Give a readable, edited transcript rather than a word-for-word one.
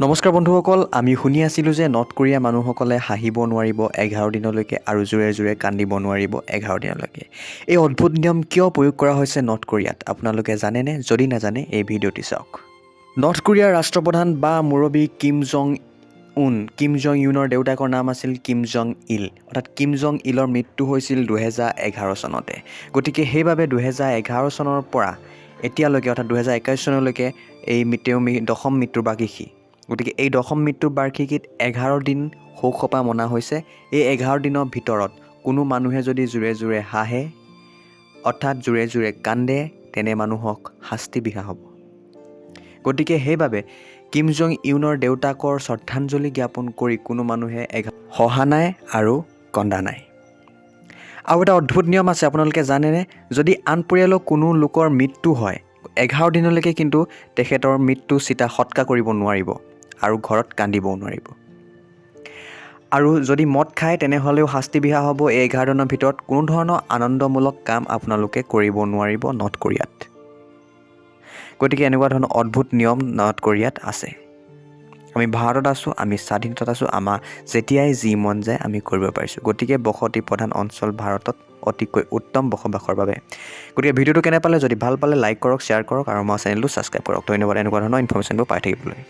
নমস্কাৰ বন্ধুসকল, আমি শুনি আছিলোঁ যে নৰ্থ কোৰিয়া মানুহসকলে হাঁহিব নোৱাৰিব 11 দিনলৈকে আৰু জোৰে জোৰে কান্দিব নোৱাৰিব 11 দিনলৈকে। এই অদ্ভুত নিয়ম কিয় প্ৰয়োগ কৰা হৈছে নৰ্থ কোৰিয়াত, আপোনালোকে জানেনে? যদি নাজানে, এই ভিডিঅ'টি চাওক। নৰ্থ কোৰিয়াৰ ৰাষ্ট্ৰপ্ৰধান বা মুৰব্বী কিম জং উন। কিম জং ইউনৰ দেউতাকৰ নাম আছিল কিম জং ইল। অৰ্থাৎ কিম জং ইলৰ মৃত্যু হৈছিল 2011 চনতে। গতিকে সেইবাবে 2011 চনৰ পৰা এতিয়ালৈকে, অৰ্থাৎ 2021 চনলৈকে এই তেওঁৰ দশম মৃত্যুৰ বাৰ্ষিকী। গতিকে এই দশম মৃত্যুৰ বাৰ্ষিকীত 11 দিন শোক সভা মনা হৈছে। এই 11 দিনৰ ভিতৰত কোনো মানুহে যদি জোৰে জোৰে হাঁহে, অৰ্থাৎ জোৰে জোৰে কান্দে, তেনে মানুহক শাস্তি বিহা হ'ব। গতিকে সেইবাবে কিম জং ইউনৰ দেউতাকৰ শ্ৰদ্ধাঞ্জলি জ্ঞাপন কৰি কোনো মানুহে হহা নাই আৰু কন্দা নাই। আৰু এটা অদ্ভুত নিয়ম আছে, আপোনালোকে জানেনে? যদি আন পৰিয়ালৰ কোনো লোকৰ মৃত্যু হয়, 11 দিনলৈকে কিন্তু তেখেতৰ মৃত্যু চিতা সৎকাৰ কৰিব নোৱাৰিব আৰু ঘৰত কান্দিবও নোৱাৰিব। আৰু যদি মদ খায়, তেনেহ'লেও শাস্তি বিহা হ'ব। এই 11 দিনৰ ভিতৰত কোনো ধৰণৰ আনন্দমূলক কাম আপোনালোকে কৰিব নোৱাৰিব নৰ্থ কোৰিয়াত। গতিকে এনেকুৱা ধৰণৰ অদ্ভুত নিয়ম নৰ্থ কোৰিয়াত আছে। আমি ভাৰতত আছোঁ, আমি স্বাধীনতাত আছোঁ, আমাৰ যেতিয়াই যি মন যায় আমি কৰিব পাৰিছোঁ। গতিকে বসতি প্ৰধান অঞ্চল ভাৰতত অতিকৈ উত্তম বসবাসৰ বাবে। গতিকে ভিডিঅ'টো কেনে পালে? যদি ভাল পালে, লাইক কৰক, শ্বেয়াৰ কৰক আৰু আমাৰ চেনেলটো ছাবস্ক্ৰাইব কৰক। ধন্যবাদ এনেকুৱা ধৰণৰ ইনফৰ্মেশ্যনবোৰ পাই থাকিবলৈ।